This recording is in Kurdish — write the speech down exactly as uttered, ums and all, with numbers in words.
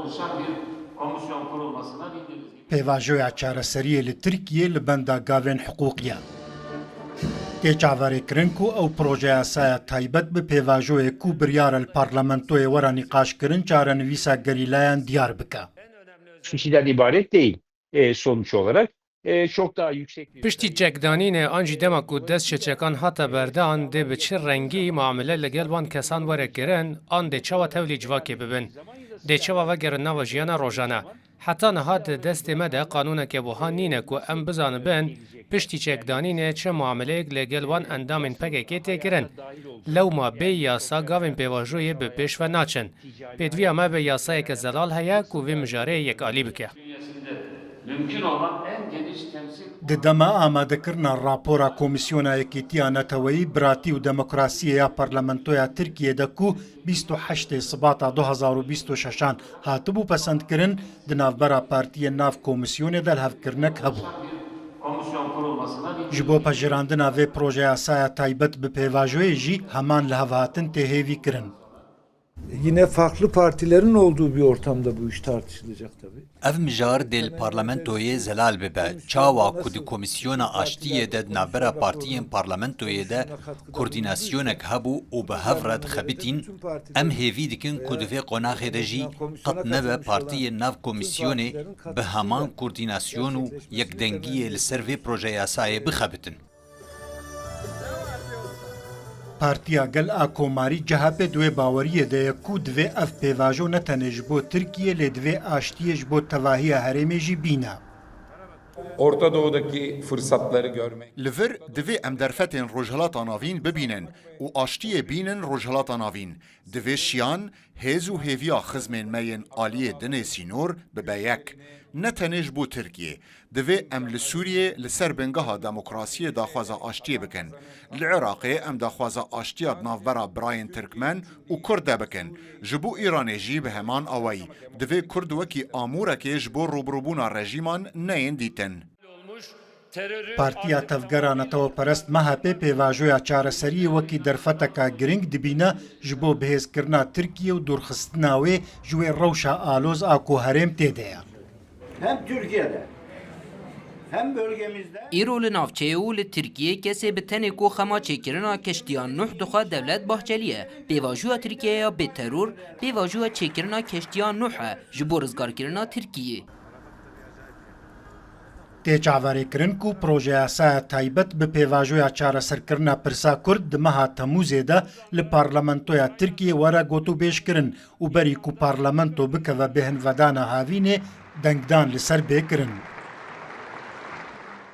Oluşan bir komisyon kurulmasına bildiğiniz gibi. Pêvajoya çareseriyê li Tirkiyê li benda gavên hiqûqî ye. Tê çaverêkirin ku ew projeya yasaya taybet bi pêvajoyê ku biryar e li parlamentoyê were nîqaşkirin çarenivîsa gerîlayan diyar bike. Kişiden ibaret değil e, sonuç olarak. E, çok daha yüksek bir Piştî çekdanînê an jî dema ku dest ji çekan hate berdan, dê bi çi rengî muamele li gel wan kesan were kirin, an dê çawa tevlî civakê bibin? Dê çawa vegerin nava jiyana rojane? Heta niha di destê me de qanûneke wiha nîne ku em bizanibin piştî çekdanînê çi muameleyek li gel wan endamên P K K tê kirin. Lewma bê yasa gavên pêvajoyê bi pêş ve naçin. Pêdiviya me bi yasayeke zelal heye ku vê mijareyê yekalî bike. Bünyesinde mümkün olan en geniş temsil Di dema amadekirina rapora Komîsyona Yekîtiya Neteweyî, Biratî û Demokrasiyê ya Parlamentoya Tirkiyê de ku bîst û heştê Sibata du hazar û bîst û şeşan hatibû pesendkirin, di navbera partiyên nav komîsyonê de lihevkirinek hebû. komisyon kurulmasına bildiğiniz Ji bo pejirandina vê projeyasaya taybet bi pêvajoyê jî heman lihevhatin tê hêvî kirin. Yine farklı partilerin olduğu bir ortamda bu iş tartışılacak tabii. Ev mijar dê li parlamentoyê zelal bibe. Çawa ku di komîsyona aştiyê de di navbera partiyên parlamentoyê de koordînasyonek hebû û bi hev re dixebitîn, em hêvî dikin ku di vê qonaxê de jî qet nebe partiyên nav komîsyonê bi heman koordînasyon û yekdengiyê li ser vê projeyasayê bixebitin. Partiya Gel a Komarî, C H P, di wê baweriyê de ye ku divê ev pêvajo ne tenê ji bo Tirkiyê, lê divê aştiyê ji bo tevahiya herêmê jî bîne. Orta Doğu'daki fırsatları görmek. Li vir divê em derfetên Rojhilata Navîn bibînin û aştiyê bînin Rojhilata Navîn. Divê şiyan, hêz û hêviya xizmên me yên aliyê dinê sînor bibe yek. Ne tenê ji bo Tirkiyê. Divê em li Sûriyê li ser bingeha demokrasiyê daxwaza aştiyê bikin. Li Iraqê em daxwaza aştiya di navbera birayên Tirkmen û Kurd de bikin. Ji bo Îranê jî bi heman awayî. Divê Kurd wekî amûrekê ji bo rûbirûbûna rejîman neyên dîtin. Partiya Tevgera Neteweperest M H P pêvajoya çareseriyê wekî derfeteka giring dibîne ji bo bihêzkirina Tirkiyê û dûrxistina wê ji wê rewşa aloz a ku herêm tê de ye. Hem Türkiye'de hem bölgemizde Îro li navçeyê û li Tirkiyê kesê bi tenê ku xema çêkirina keştiya Nuh dixwe Dewlet Bahçelî ye. Pêvajoya Tirkiyê ya bê teror, pêvajoya çêkirina keştiya Nuh e ji bo rizgarkirina Tirkiyê. Tê çaverêkirin ku projeyasaya taybet bi pêvajoya çareserkirina pirsa Kurd di meha Temûzê de li Parlamentoya Tirkiyê were gotûbêjkirin û berî ku parlamento bikeve bêhnvedana havînê, dengdan li ser bê kirin.